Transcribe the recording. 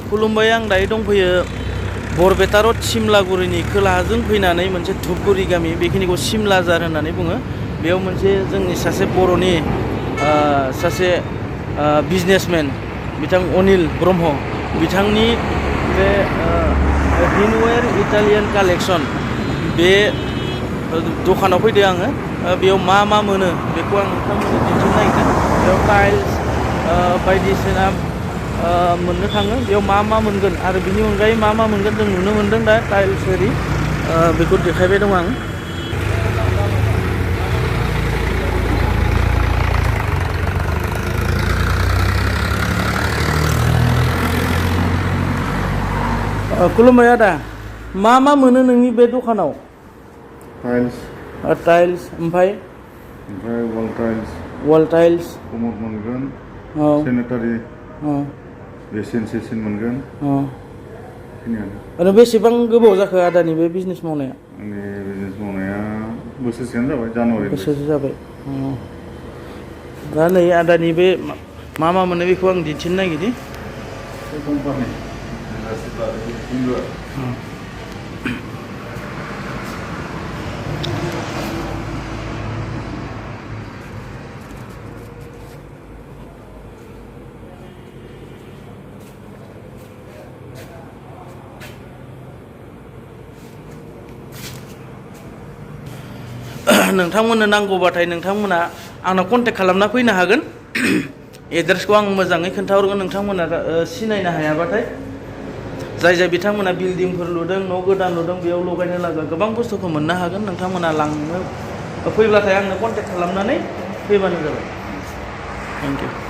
खुलुमबाय आं दायो दंफैयो बरपेटा रड सिमलागुरिनि खोलाहाजों फैनानै मोनसे धुपगुरि गामि बेखिनिखौ सिमलाजार होननानै बुङो। बेयाव मोनसे जोंनि सासे बर'नि सासे बिजनेसमेन बिथां अनिल ब्रह्म बिथांनि बे हिनवेर इटालियान कालेक्सन बे दखानाव फैदो आङो। बेयाव मा मा मोनो बेखौ आं नोंथांमोननो दिन्थिनो नागिरदों। बेयाव टाइल्स बायदिसिना मोननो थाङो। बेयाव मा मा मोनगोन आरो बिनि अनगायै मा मा मोनगोन जों नुनो मोनदों दा टाइल्स एरि बेखौ देखायबाय दं आं। खुलुमबाय आदा, मा मा मोनो नोंनि बे दखानाव? टाइल्स ओमफ्राय वाल टाइल्स कमोड मोनगोन, सेनेटारि एसेन्सियेल मोनगोन। आरो बेसेबां गोबाव जाखो आदानि बे बिजनेस मावनाया? आंनि बिजनेस मावनाया बोसोरसेयानो जाबाय, जानुवारि बोसोरसे जाबाय। दा नै आदानि बे मा मा मोनो बेखौ आं दिन्थिनो नागिरदों। कम्पानि नोंथांमोननो नांगौबाथाय नोंथांमोना आंनाव कन्टेक्ट खालामना फैनो हागोन। एड्रेसखौ आं मोजाङै खोन्थाहरगोन नोंथांमोना सिनायनो हायाबाथाय। जाय बिथांमोना बिल्डिंफोर लुदों, न' गोदान लुदों, बेयाव लगायनो लागा गोबां बुस्थुखौ मोननो हागोन। नोंथांमोना लांनो फैब्लाथाय आंनो कन्टेक्ट खालामनानै फैबानो जाबाय। Thank you.